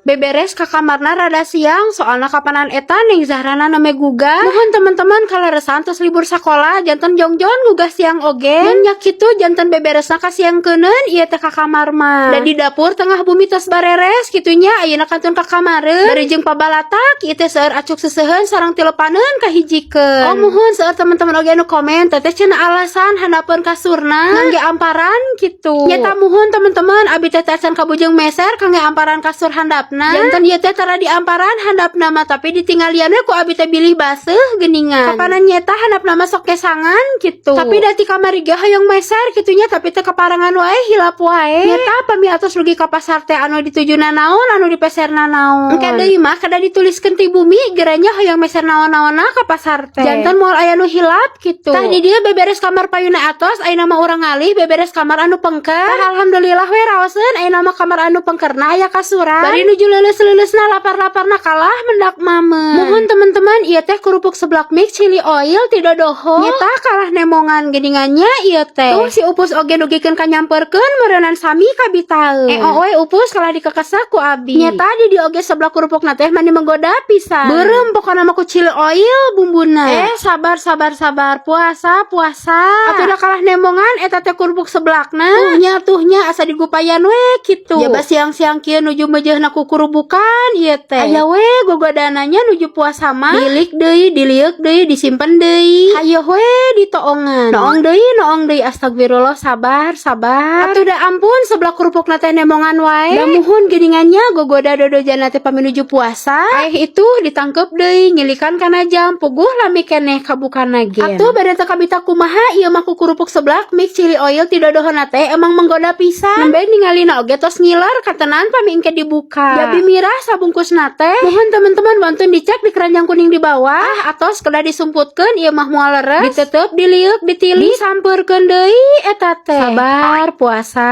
Beberes ka kamarna rada siang, soalna kapanan eta Neng Zahrana nembe gugah. Muhun teman-teman, kaleresan tos libur sakola, janten jongjon gugah siang oge. Mun nya kitu, janten beberesna ka siangkeuneun ieu teh ka kamar mah. Da di dapur tengah bumi tos bareres kitu nya, ayeuna kantun ka kamareun. Bari jeung pabalatak ieu teh seueur acuk seseuheun sareng tilepaneun kahijikeun. Oh muhun, seueur teman-teman oge anu komen, "Teteh cenah alasan handapeun kasurna ngangge amparan," kitu. Nyata muhun teman-teman, abi teh acan kabujeng meser kangge amparan kasur handapna. Janten ieu teh tara di amparan handapna mah, tapi ditinggalian we ku abi teh bilih baseuh geuningan. Kapanan nyeta handapna mah sok kesangan kitu. Tapi da ti kamari ge hoyong meser kitu nya, tapi teu kaparengan wae, hilap wae. Nyeta pami atos rugi ka pasar teh, anu ditujuna naon, anu dipeserna naon. Engke deui mah kada dituliskeun ti bumi geranya hoyong meser naon-naonna ka pasar teh. Janten moal aya nu hilap kitu. Tah, di dieu beberes kamar payuna atos, ayeuna mah urang ngalih beberes kamar anu pengker. Tah, alhamdulillah we raoseun, ayeuna mah kamar anu pengkerna aya kasuran. Bari nuju leuleus-leuleusna, lapar-laparna, kalah mendak mame. Muhun teman-teman, ieu teh kerupuk seblak mix chili oil ti Dodoho. Nyeta kalah nemongan geuningannya ieu teh. Tuh si Upus oge dugikeun ka nyamperkeun meureunan sami kabitaeun. Eh oh we Upus, kalah dikekesak ku abi. Nyeta di dieu oge seblak kerupukna teh mani menggoda pisan. Beureum pokona mah ku chili oil bumbuna. Eh, sabar sabar sabar, puasa puasa. Atuh da kalah nemongan eta teh kerupuk seblakna. Tuhnya tuhnya asa digupayan we kitu. Ya siang-siang kieu nuju meujeuhna ku kurubukan ieu teh. Aya we gogodananya nuju puasa mah. Dilik deui, dilieuk deui, disimpen deui. Hayoh we ditoongan. Noong deui, noong deui, astagfirullah, sabar sabar. Atuh da ampun, seblak kerupukna teh nemongan wae. Da muhun geuningannya gogoda dodojana teh pami nuju puasa. Eh itu ditangkep deui, ngilikan kana jam, puguh lami keneh kabukana ge. Atuh bade teu kabita kumaha, ieu mah ku kerupuk seblak mix chili oil ti Dodohona teh emang menggoda pisan. Nembe ningalina oge tos ngiler katenan pami engke dibuka. Jabi mirah sabungkusna teh. Muhun teman-teman, bantuin dicek di keranjang kuning di bawah. Ah, atos kedah disumputkeun ieu mah moal leres. Ditetep, diliuk, ditilik, disampeurkeun deui eta teh. Sabar puasa.